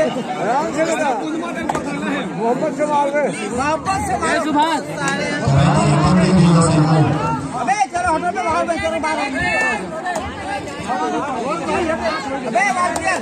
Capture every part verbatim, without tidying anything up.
आराम से बेटा। मोहब्बत से मार दे। मोहब्बत से मारो। ए, सुभाष। अबे, चलो, हटो तो बाहर, भाई, चलो, बाहर। अबे, मार दिया।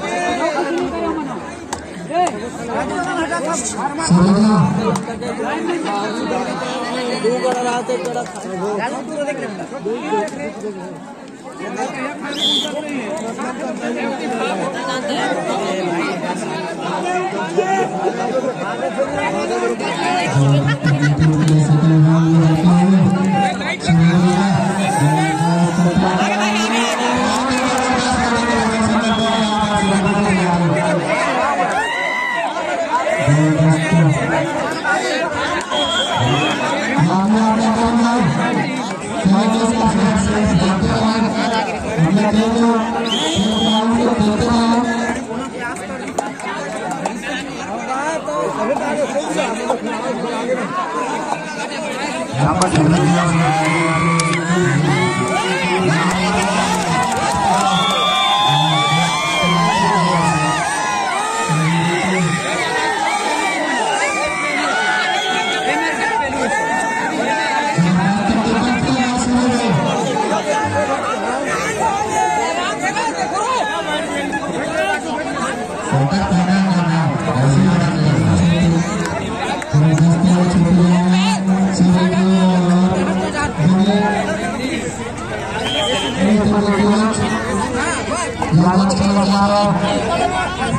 लालच का व्यापार है।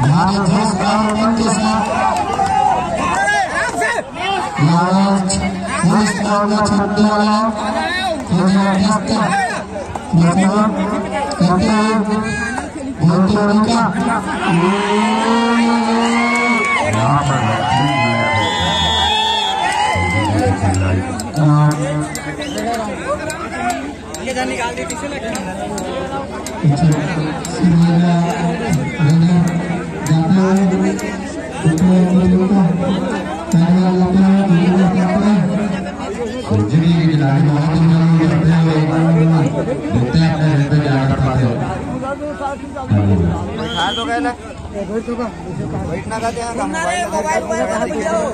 लालच है और मन के साथ। लालच, लालच का व्यापार करने वाला है। मुझे व्यस्त, व्यस्त करते हैं। बोलते हैं उनका। बैठा तो गए ना। बैठना का ध्यान, हम मोबाइल में बैठा हुआ है।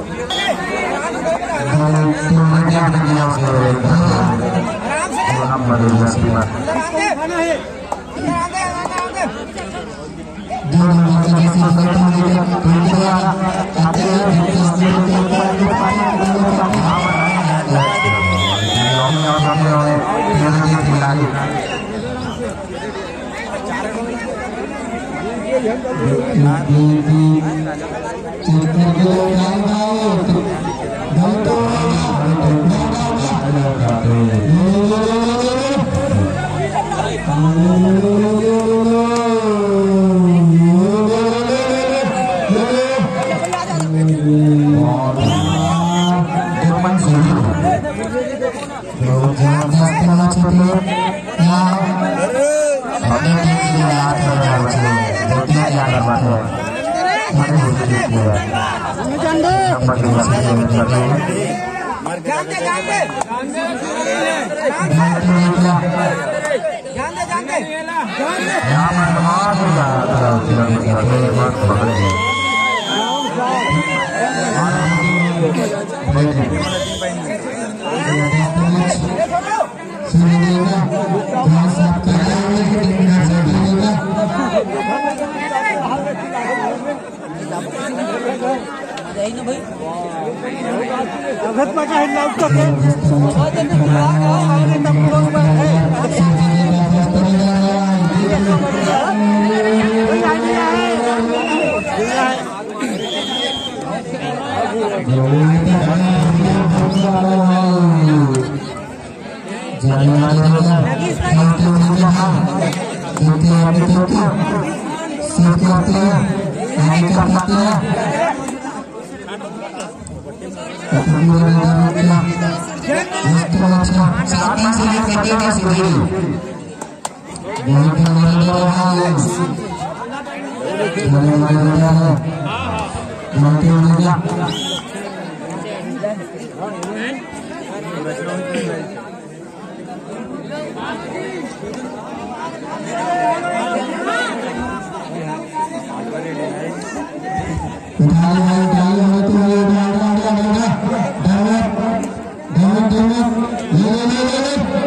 उठा ले भाई, उठा ले, उठा ले, उठा ले, उठा ले, उठा ले, उठा ले। ये ले, ले, ले, ले।